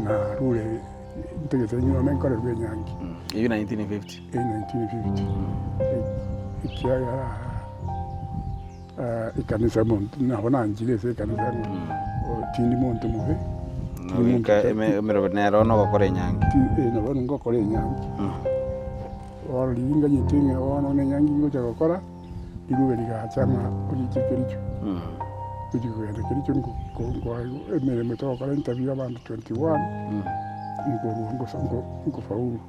Narure ntagete nyuome nkorerwe enyangi. Eyio 1950. Eyio 1950. Ekiagera ekanisa monto nabo nanchire ase ekanisa ng'a tindi monto mobe, tindi monto Goika emeroberio nero nogokora enyangi. Nabo ngokora enyangi. Bono riria nganyete ng'a bono na enyangi ngocha gokora, rirube rigacha ng'a ochiche Kericho. Ngochia kogenda Kericho nko emeremo togokora interview abanto 21, nkorwa ngosa nkofaulu.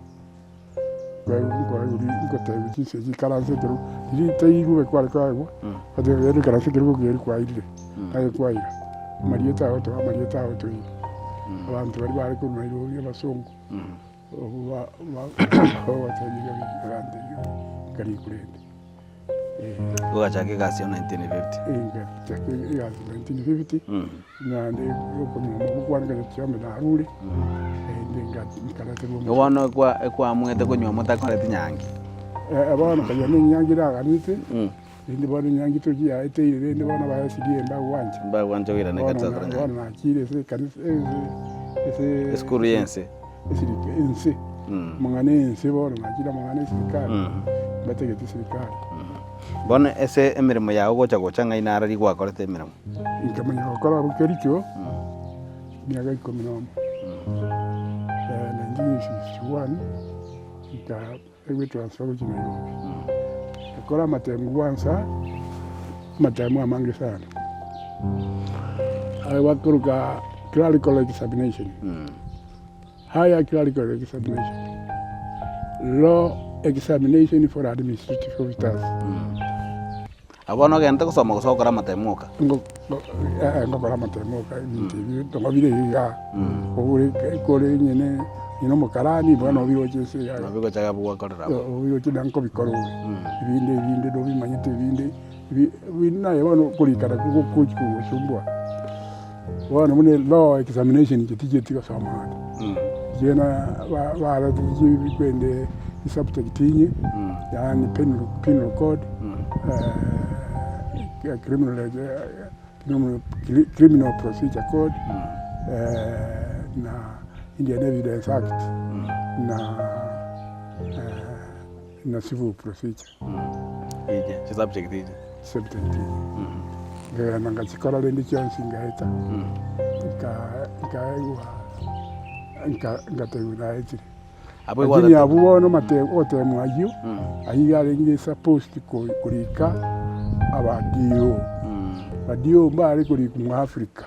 Nkotebiwa chinsa echi ikaranse ekerogo, riria tari rirube kware koegwa, bateba genda oikaranse ekerogo keria kwairire, naye kwaira. Amarieta ao toa amarieta ao toira. Abanto baria bare korwa Nairobi abasongo. Ogachaka egasi ya 1950. Ngachaka egasi 1950, naende okonyora gokwanekana chiombe narure, naende nkareterwa Igo bono ekwa ekwamuete konywa motakoreti nyangi. Bono kanyora na enyangi eraganete, rende bono enyangi tochi yaeteire rende bono aba SDA mbagwancha. Mbagwancha koirana ekanisa gokora nyangi. Bono nachire ase ekanisa ase ase Esukuru ya ense. Esirika ense, amang'ana ense bono nachire amang'ana esirikari, mbatagete esirikari. Bono ase emeremo yago gocha gocha ng'ai naro gwakorete emeremo? Nkamanya gokora abwo Kericho, emiaka ikomi nomo, 1961, nka. Aigwe transfer gochia Nairobi. Akore amatemu kwanza, amatemu amange sana. Aye bakoroka clerical examination, higher clerical examination, law examination for administrative officers. Abwo bono ogente gosoma gose gokora amatemu oka? Ngokora amatemu oka ebinto ebio nabo bire igaa, obure kore nyene nyene omokarani bono nabo bigocha ase igaa. Nabo bigocha iga gwakorera abwo. Nabo bigocha naende nkobikora ore, ebinde ebinde nobimanyete ebinde ebi naye bono okorikana gogochi kogosumbua. Bono buna law examination inche tichieti gosoma ande, ekiagera baretete chikwende chisubject inye, yaani penal penal code, criminal criminal procedure code, na Indian Evidence Act, na na civil procedure. Inche, chisubject inche. Chisubject inche. Nkagenda ngachikora rende chionsi ngaeta, nka- nkaegwa nka- nkatebiwa naetire. Abwo Lakini igwatete- abwo bono mate ogotemu ayio, ayio iga arenge supposed ko- korika aba DO. Aba DO mbare korikwa mwa Africa.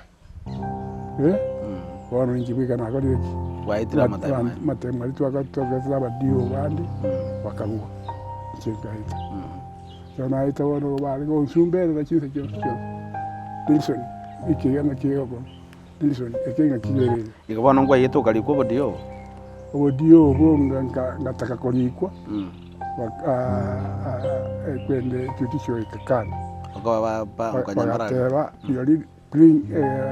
Bono inche goika nakorire ki? Gwaetire amatemo aya. Amatemo aria twagaetire abadio bande, bakagwa, inche nkaeta. Ekero naeta bono bare gonsumberera chinsa chionsi chionsi, Nelson, ekiya naki egokora, Nelson, eke ng'aki kere iga. Igo bono nkwaiyete okarikwa obodio obo? Obodio obo nga- ngataka korikwa, kwende judicial ekakana. Bakaba ba- ba- okanyamorari. Bagateba rirorio Bring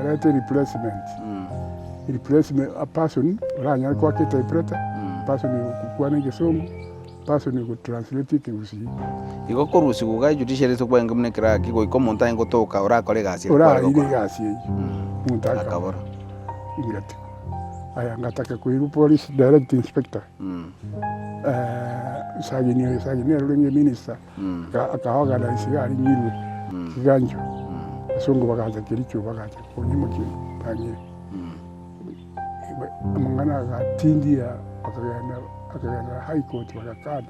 reta replacement, replacement a person oranyare koaka interpreter, person ogokwana egesongo, person ogotranslate ekegusii. Igo korusigwa iga judiciary ase okwarenge buna ekeraki goika omonto aye gotoka orakore egasi eria kware Oraire gokora. egasi eyio, omonto akabora. Akabora. Ingatigwa. Aya ngataka koirwa police direct inspector, sagini oyo sagini nere orenge minister. Akaorganize iga aria ng'irwe kiganjo, abasongo bagacha kericho bagacha konyimokia bang'ire. Amang'ana agatindia bakagenda bakagenda high court bagakana.